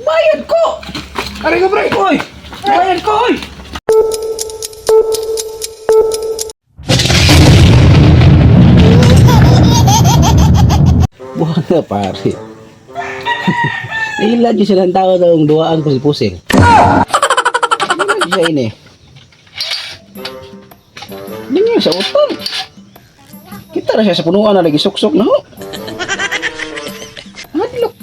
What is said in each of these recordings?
Bayad ko! Aray ko, pre! Oy! Bayad ko, oy! Buwan na, pare. Nailad yun silang tao daw ang duwaan ko si Pusil. Nailad siya ini. Hindi niya sa utang. Kita na siya sa punuan na lagi suksok na ho. Hadlok.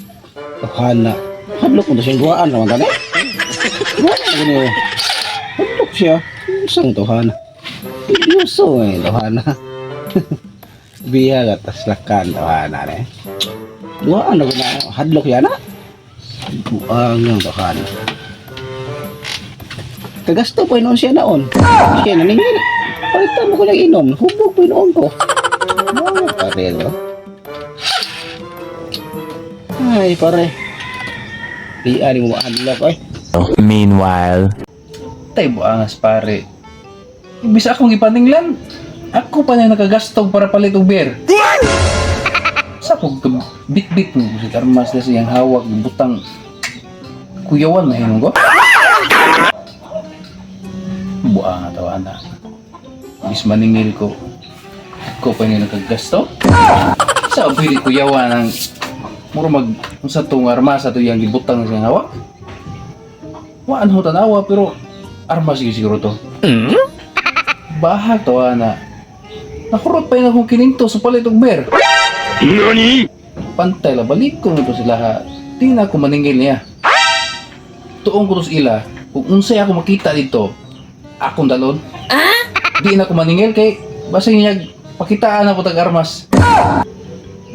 Oh, hana. Hadlok mo to siyang duwaan naman tani. Duwaan na ganyan. Hadlok siya. Isang to hana. Pinuso eh to hana. Biya ka taslakan to hana ne. Duwaan na guna. Hadlok yan na. Buang yung to hana. Kagasto po noon siya naon. Siya naningil. Palitan mo ko ng inom. Hubog po noon ko. Oh, pare, no? Ay, pare. Di ani mo maadlok, oy. Meanwhile. Tay buangas pare. Imbis akong ipaninglan, ako pa na nakagastog para palit og beer. Sa kog bit-bit mo si armas na siyang hawak butang kuyawan na hinong ko. Buanga tawa na. Imbis maningil ko, ako pa na nakagasto. Sa pwede kuyawan ang mura mag sa tong armas ato iyang gibutang siyang hawak. Waan ho tanawa pero armas gyud siguro to. Bahag to ana. Nakurot pa yun akong kininto sa palit og beer. NANI? Pantay la balik ko nito sila ha. Di na ako maningil niya. Tuong ko to sa ila, kung unsay ako makita dito, akong dalon. Di na ako maningil kay basta niya pakitaan ako tag armas.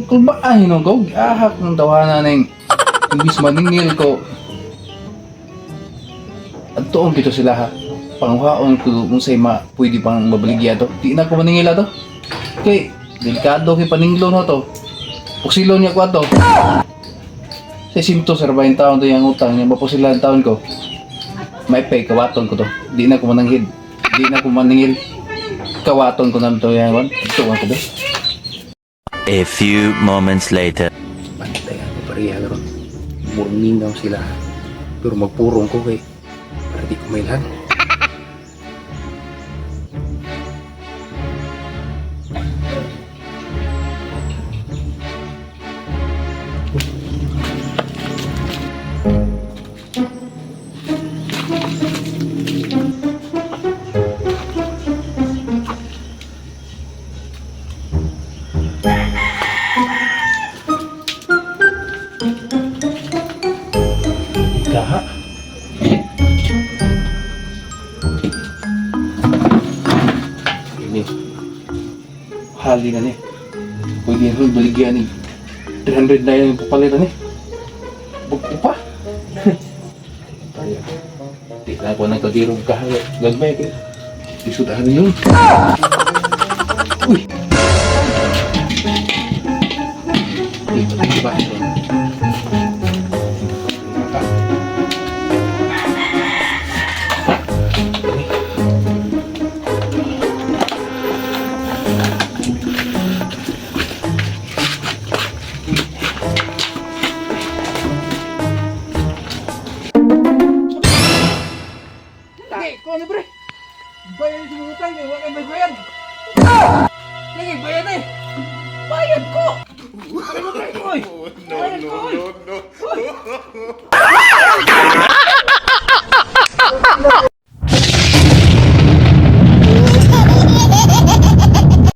Kulbaan hinog ko, giahak ng tawanan ning imbis maningil ko. At tuong kito sila ha. Panguhaon ko unsay ma pwede pang mabaligya to. Di na ako maningil ato. Kay delikado kay paninglon ho to. Pusilon niya ko ato. Sa simto sir ba yung taon to yung utang niya mapusilan taon ko. May pay kawaton ko to. Di na ko mananghid. Di na ko maningil. Kawaton ko na to yung kon. Tuwan ko be. A few moments later. Bantay ako pareha karon. Murmingaw sila. Pero magpurong ko kay para di ko mailhan. Kaha. Ini. Hali na ni. Pwede na baligyan ni. 300 na yung papalitan ni. Bugko pa. Tayo. Di na ako nagkadirong kaha. Gagmay kayo. Isudahan yun. Uy! Di ba? Di ba? Lagi, ko ano pre? Bayad sa mga utang, wala kang bayad. Lagi, bayad eh. Bayad ko! Oy! No, Bayad ko, no, oy! no, no.